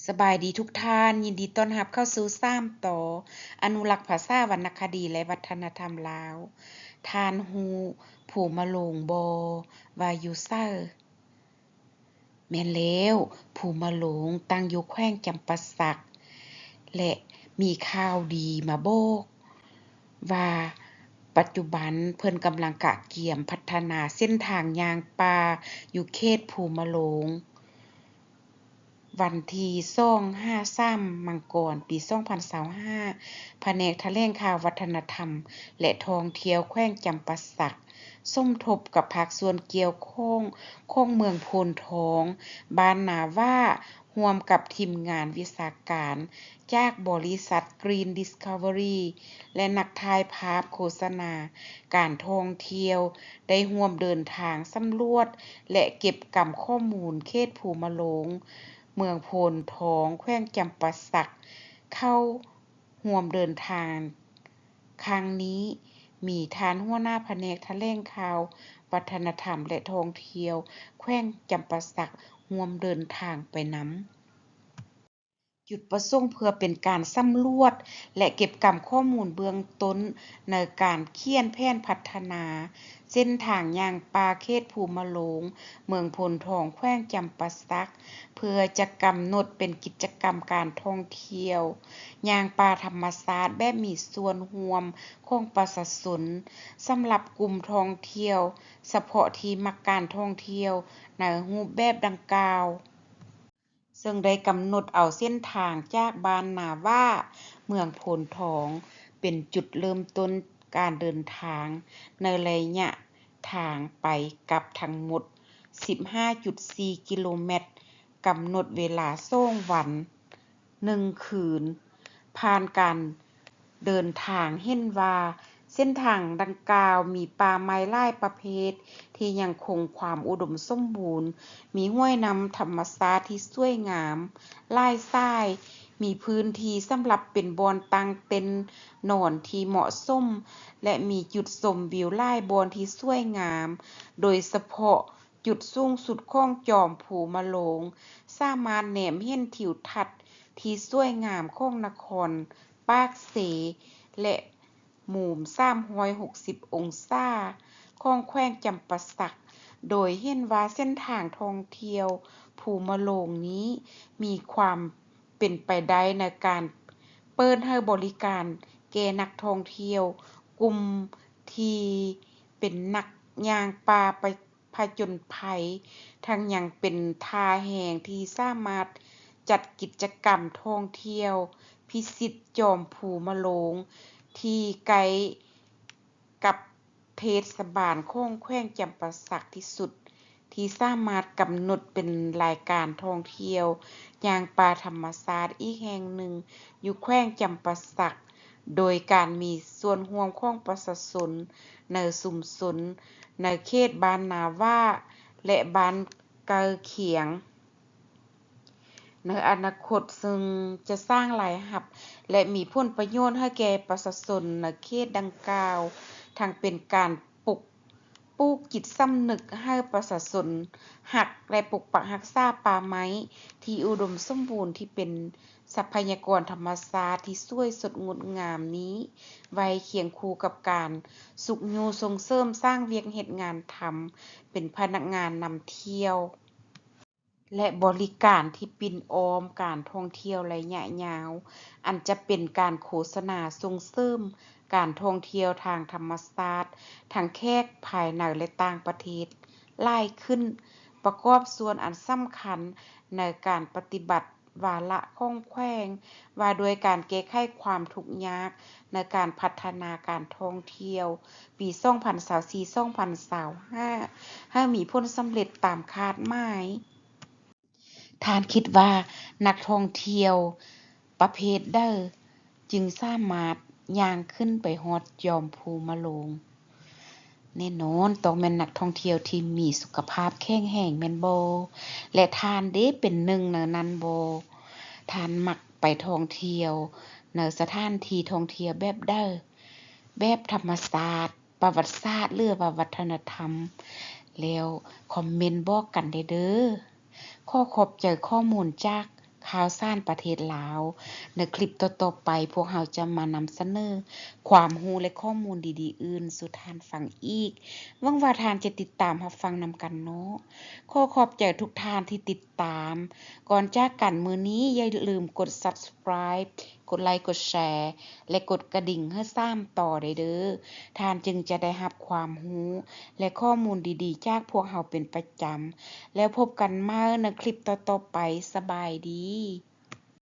ສະບາຍດີທຸກທ່ານ, ຍິນດີຕ້ອນຮັບເຂົ້າສູ່ສາມຕໍ່ ອະນຸລັກພາສາ, ວັນນະຄະດີ ແລະ ວັດທະນະທຳລາວ. ທ່ານຮູ້ພູມະໂລງບໍ່ ວ່າຢູ່ໃສ? ແມ່ນແລ້ວ, ພູມະໂລງຕັ້ງຢູ່ແຂວງຈຳປາສັກ ແລະ ມີຂ່າວດີມາບອກວ່າ ປັດຈຸບັນເພິ່ນກຳລັງກະກຽມພັດທະນາເສັ້ນທາງຍ່າງປ່າຢູ່ເຂດພູມະໂລງ. ວັນທີສອງຫາສາມມັງກອນ ປີສອງພັນຊາວຫ້າ ພະແນກຖະແຫຼງຂ່າວ ວັດທະນະທຳ ແລະ ທ່ອງທ່ຽວແຂວງຈຳປາສັກ ສົມທົບກັບພາກສ່ວນກ່ຽວຂ້ອງຂອງເມືອງໂພນທອງ, ບ້ານນາຫວ້າ, ຮ່ວມກັບທີມງານວິຊາການຈາກບໍລິສັດ Green Discovery ແລະ ນັກຖ່າຍພາບໂຄສະນາການທ່ອງທ່ຽວ ໄດ້ຮ່ວມເດີນທາງສຳຫຼວດ ແລະ ເກັບກຳຂໍ້ມູນເຂດພູມະໂລງ, ເມືອງໂພນທອງ, ແຂວງຈຳປາສັກ. ເຂົ້າຮ່ວມເດີນທາງຄັ້ງນີ້ ມີທ່ານຫົວໜ້າພະແນກຖະແຫຼງຂ່າວ, ວັດທະນະທຳ ແລະ ທ່ອງທ່ຽວ ແຂວງຈຳປາສັກ ຮ່ວມເດີນທາງໄປນຳ. ຈຸດປະສົງເພື່ອເປັນການສຳຫຼວດ ແລະ ເກັບກຳຂໍ້ມູນເບື້ອງຕົ້ນໃນການຂຽນແຜນພັດທະນາເສັ້ນທາງຍ່າງປ່າເຂດພູມະໂລງ, ເມືອງໂພນທອງ, ແຂວງຈຳປາສັກ ເພື່ອຈະກຳນົດເປັນກິດຈະກຳການທ່ອງທ່ຽວຍ່າງປ່າທຳມະຊາດແບບມີສ່ວນຮ່ວມຂອງປະຊາຊົນ ສຳລັບກຸ່ມທ່ອງທ່ຽວສະເພາະທີ່ມັກການທ່ອງທ່ຽວໃນຮູບແບບດັ່ງກ່າວ. ເຊິ່ງໄດ້ກຳນົດເອົາເສັ້ນທາງຈາກບ້ານນາຫວ້າ, ເມືອງໂພນທອງ ເປັນຈຸດເລີ່ມຕົ້ນການເດີນທາງໃນໄລຍະທາງໄປກັບທັງໝົດສິບຫ້າຈຸດສີ່ກິໂລແມັດ, ກຳນົດເວລາສອງວັນ ໜຶ່ງຄືນ. ຜ່ານການເດີນທາງເຫັນວ່າ ເສັ້ນທາງດັ່ງກ່າວມີປ່າໄມ້ຫຼາຍປະເພດທີ່ຍັງຄົງຄວາມອຸດົມສົມບູນ, ມີຫ້ວຍນ້ຳທຳມະຊາດທີ່ສວຍງາມຫຼາຍສາຍ, ມີພື້ນທີ່ສຳລັບເປັນບ່ອນຕັ້ງເຕັນນອນທີ່ເໝາະສົມ ແລະ ມີຈຸດຊົມວິວຫຼາຍບ່ອນທີ່ສວຍງາມ, ໂດຍສະເພາະ ຈຸດສູງສຸດຂອງຈອມພູມະໂລງ ສາມາດແນມເຫັນທິວທັດທີ່ສວຍງາມຂອງນະຄອນປາກເຊ ແລະ ມຸມສາມຮ້ອຍຫົກສິບອົງສາຂອງແຂວງຈຳປາສັກ, ໂດຍເຫັນວ່າເສັ້ນທາງທ່ອງທ່ຽວພູມະໂລງນີ້ມີຄວາມເປັນໄປໄດ້ໃນການເປີດໃຫ້ບໍລິການແກ່ນັກທ່ອງທ່ຽວກຸ່ມທີ່ເປັນນັກຍ່າງປ່າໄປ ຜະຈົນໄພ, ທັງຍັງເປັນທ່າແຮງທີ່ສາມາດຈັດກິດຈະກຳທ່ອງທ່ຽວພິຊິດຈອມພູມະໂລງທີ່ໃກ້ກັບເທດສະບານຂອງແຂວງຈຳປາສັກທີ່ສຸດ, ທີ່ສາມາດກຳນົດເປັນລາຍການທ່ອງທ່ຽວຍ່າງປ່າທຳມະຊາດອີກແຫ່ງໜຶ່ງຢູ່ແຂວງຈຳປາສັກ, ໂດຍການມີສ່ວນຮ່ວມຂອງປະຊາຊົນໃນຊຸມຊົນ ໃນເຂດບ້ານນາຫວ້າ ແລະ ບ້ານໃກ້ຄຽງ ໃນອະນາຄົດ ເຊິ່ງຈະສ້າງລາຍຮັບ ແລະ ມີຜົນປະໂຫຍດໃຫ້ແກ່ປະຊາຊົນໃນເຂດດັ່ງກ່າວ, ທັງເປັນການປຸກ ປູກຈິດສຳນຶກໃຫ້ປະຊາຊົນຮັກ ແລະ ປົກປັກຮັກສາປ່າໄມ້ທີ່ອຸດົມສົມບູນ ທີ່ເປັນຊັບພະຍາກອນທຳມະຊາດທີ່ສວຍສົດງົດງາມນີ້ໄວ້ຄຽງຄູ່ກັບການຊຸກຍູ້ສົ່ງເສີມສ້າງວຽກເຮັດງານທຳ ເປັນພະນັກງານນຳທ່ຽວ ແລະ ບໍລິການທີ່ປິ່ນອ້ອມການທ່ອງທ່ຽວໄລຍະຍາວ, ອັນຈະເປັນການໂຄສະນາສົ່ງເສີມການທ່ອງທ່ຽວທາງທຳມະຊາດ ທັງແຂກພາຍໃນ ແລະ ຕ່າງປະເທດຫຼາຍຂຶ້ນ, ປະກອບສ່ວນອັນສຳຄັນໃນການປະຕິບັດວາລະຂອງແຂວງວ່າດ້ວຍການແກ້ໄຂຄວາມທຸກຍາກໃນການພັດທະນາການທ່ອງທ່ຽວ ປີສອງພັນຊາວສີ່ ສອງພັນຊາວຫ້າ ໃຫ້ມີຜົນສຳເລັດຕາມຄາດໝາຍ. ທ່ານຄິດວ່ານັກທ່ອງທ່ຽວປະເພດໃດຈຶ່ງສາມາດຍ່າງຂຶ້ນໄປຮອດຈອມພູມະໂລງ? ແນ່ນອນ, ຕ້ອງແມ່ນນັກທ່ອງທ່ຽວທີ່ມີສຸຂະພາບແຂງແຮງແມ່ນບໍ່? ແລະ ທ່ານເດ ເປັນໜຶ່ງໃນນັ້ນບໍ່? ທ່ານມັກໄປທ່ອງທ່ຽວໃນສະຖານທີ່ທ່ອງທ່ຽວແບບໃດ? ແບບທຳມະຊາດ, ປະຫວັດສາດ ຫຼືວ່າວັດທະນະທຳ? ແລ້ວຄອມເມັນບອກກັນແດ່ເດີ. ຂໍຂອບໃຈຂໍ້ມູນຈາກ ຂ່າວສານປະເທດລາວ. ໃນຄລິບຕໍ່ໆໄປ, ພວກເຮົາຈະມານຳສະເໜີຄວາມຮູ້ ແລະ ຂໍ້ມູນດີໆອື່ນສູ່ທ່ານຟັງອີກ. ຫວັງວ່າທ່ານຈະຕິດຕາມຮັບຟັງນຳກັນເນາະ. ຂໍຂອບໃຈທຸກທ່ານທີ່ຕິດຕາມ. ກ່ອນຈາກກັນມື້ນີ້, ຢ່າລືມກົດ Subscribe ກົດໄລ, ກົດແຊ ແລະ ກົດກະດິ່ງໃຫ້ສາມຕໍ່ໄດ້ເດີ້. ທ່ານຈຶ່ງຈະໄດ້ຮັບຄວາມຮູ້ ແລະ ຂໍ້ມູນດີໆຈາກພວກເຮົາເປັນປະຈຳ. ແລ້ວພົບກັນໃໝ່ໃນຄລິບຕໍ່ໆໄປ. ສະບາຍດີ.